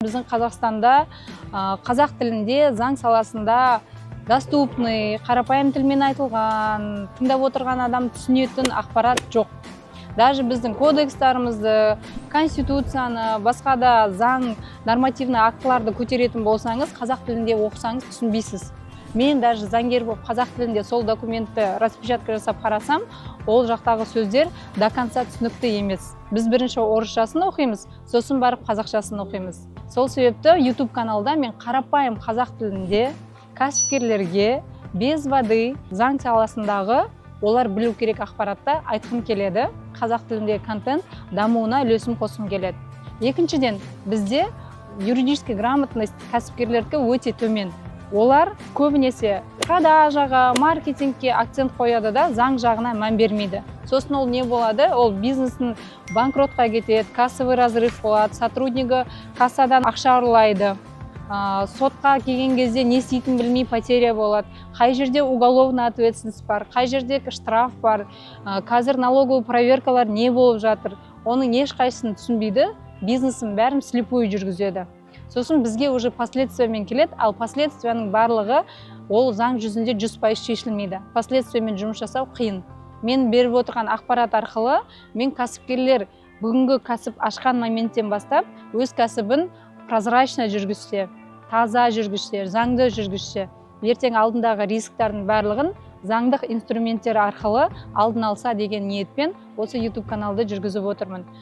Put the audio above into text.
Біздің Қазақстанда қазақ тілінде заң саласында доступный, қарапайым тілмен айтылған, тыңдап отырған адам түсінетін ақпарат жоқ. Даже біздің кодекстарымызды, конституцияны, басқа да заң, нормативный актыларды көтеретін болсаңыз, қазақ тілінде оқысаңыз, түсінбейсіз. Мен даже заңгер болып, қазақ тілінде сол документті распечатка жасап қарасам, ол жақтағы сөздер до конца түсінікті емес. Біз бірінші орысшасын оқимыз, сосын барып қазақшасын оқимыз. Сол себепті YouTube каналда мен қарапайым қазақ тілінде кәсіпкерлерге без воды заң саласындағы олар білу керек ақпаратты айтқым келеді, қазақ тіліндегі контент дамуына үлесім қосқым келеді. Екіншіден, бізде юридический грамотность кәсіпкерлердікі өте төмен. Олар көбінесе продажаға, маркетингке акцент қояды да, заң жағына мән бермейді. Сосын ол не болады? Ол бизнесін банкротқа кетеді, кассовый разрыв болады, сотруднигі кассадан ақша ұрлайды, сотқа келген кезде не істейтінін білмей, потеря болады. Қай жерде уголовный ответственность бар, қай жерде штраф бар, қазір налоговый проверкалар не болып жатыр, оның ешқайсысын түсінбейді, бизнесін бәрін вслепую жүргізеді. Сосын бізге уже последствиямен келеді. Ал последствияның барлығы ол заң жүзінде 100% шешілмейді, последствиямен жұмыс жасау қиын. Мен беріп отырған ақпарат арқылы мен кәсіпкерлер бүгінгі кәсіп ашқан моменттен бастап өз кәсібін прозрачно жүргізсе, таза жүргізсе, заңды жүргізсе, ертең алдындағы рисктардың барлығын заңдық инструменттер арқылы алдын алса деген ниетпен осы YouTube каналды жүргізіп отырмын.